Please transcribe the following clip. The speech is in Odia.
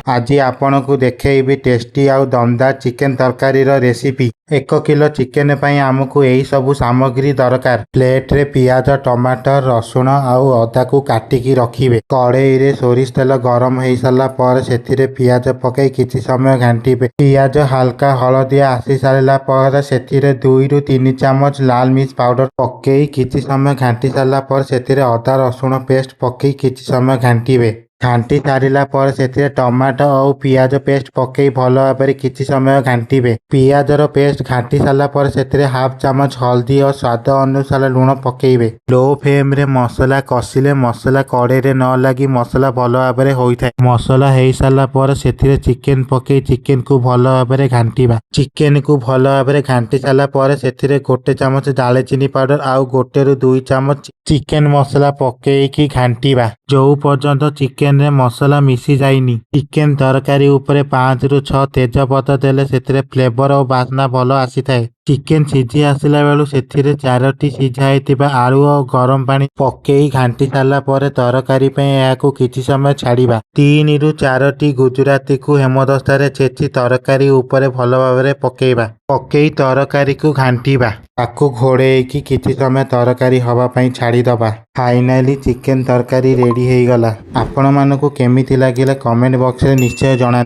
ଆଜି ଆପଣଙ୍କୁ ଦେଖେଇବି ଟେଷ୍ଟି ଆଉ ଦମଦାର ଚିକେନ ତରକାରୀର ରେସିପି। 1 କିଲୋ ଚିକେନ ପାଇଁ ଆମକୁ ଏହି ସବୁ ସାମଗ୍ରୀ ଦରକାର। ପ୍ଲେଟରେ ପିଆଜ, ଟମାଟର, ରସୁଣ ଆଉ ଅଦାକୁ କାଟିକି ରଖିବେ। କଡ଼େଇରେ ସୋରିଷ ତେଲ ଗରମ ହେଇସାରିଲା ପରେ ସେଥିରେ ପିଆଜ ପକେଇ କିଛି ସମୟ ଘାଣ୍ଟିବେ। ପିଆଜ ହାଲକା ହଳଦିଆ ଆସି ସାରିଲା ପରେ ସେଥିରେ 2ରୁ 3 ଚାମଚ ଲାଲ ମିର୍ଚ ପାଉଡର ପକେଇ କିଛି ସମୟ ଘାଣ୍ଟି ସାରିଲା ପରେ ସେଥିରେ ଅଦା ରସୁଣ ପେଷ୍ଟ ପକେଇ କିଛି ସମୟ ଘାଣ୍ଟିବେ। ଘାଣ୍ଟି ସାରିଲା ପରେ ସେଥିରେ ଟମାଟୋ ଆଉ ପିଆଜ ପେଷ୍ଟ ପକେଇ ଭଲ ଭାବରେ କିଛି ସମୟ ଘାଣ୍ଟିବେ। ପିଆଜର ପେଷ୍ଟ ଘାଣ୍ଟି ସାରିଲା ପରେ ସେଥିରେ ହାଫ ଚାମଚ ହଳଦୀ ଓ ସ୍ୱାଦ ଅନୁସାରେ ଲୁଣ ପକେଇବେ। ଲୋ ଫ୍ଲେମରେ ମସଲା କଷିଲେ ମସଲା କଡ଼େଇରେ ନ ଲାଗି ମସଲା ଭଲ ଭାବରେ ହୋଇଥାଏ। ମସଲା ହେଇସାରିଲା ପରେ ସେଥିରେ ଚିକେନ ପକେଇ ଚିକେନକୁ ଭଲ ଭାବରେ ଘାଣ୍ଟିବା। ଚିକେନକୁ ଭଲ ଭାବରେ ଘାଣ୍ଟି ସାରିଲା ପରେ ସେଥିରେ 1 ଚାମଚ ଡାଳଚିନି ପାଉଡର ଆଉ 1ରୁ 2 ଚାମଚ ଚିକେନ ମସଲା ପକେଇକି ଘାଣ୍ଟିବା, ଯୋଉ ପର୍ଯ୍ୟନ୍ତ ଚିକେନରେ ମସଲା ମିଶି ଯାଇନି। ଚିକେନ ତରକାରୀ ଉପରେ 5ରୁ 6 ତେଜପତ୍ର ଦେଲେ ସେଥିରେ ଫ୍ଲେଭର ଓ ବାସ୍ନା ଭଲ ଆସିଥାଏ। ଚିକେନ ସିଝି ଆସିଲା ବେଳୁ ସେଥିରେ ଚାରୋଟି ସିଝା ହେଇଥିବା ଆଳୁ ଓ ଗରମ ପାଣି ପକେଇ ଘାଣ୍ଟି ସାରିଲା ପରେ ତରକାରୀ ପାଇଁ ଏହାକୁ କିଛି ସମୟ ଛାଡ଼ିବା। 3ରୁ 4ଟି ଗୁଜୁରାତିକୁ ହେମଦସ୍ତାରେ ଛେଚି ତରକାରୀ ଉପରେ ଭଲ ଭାବରେ ପକେଇବା। ପକେଇ ତରକାରୀକୁ ଘାଣ୍ଟିବା। ତାକୁ ଘୋଡ଼େଇକି କିଛି ସମୟ ତରକାରୀ ହବା ପାଇଁ ଛାଡ଼ିଦବା। ଫାଇନାଲି ଚିକେନ ତରକାରୀ ରେଡି ହେଇଗଲା। ଆପଣମାନଙ୍କୁ କେମିତି ଲାଗିଲା, କମେଣ୍ଟ ବକ୍ସରେ ନିଶ୍ଚୟ ଜଣାନ୍ତୁ।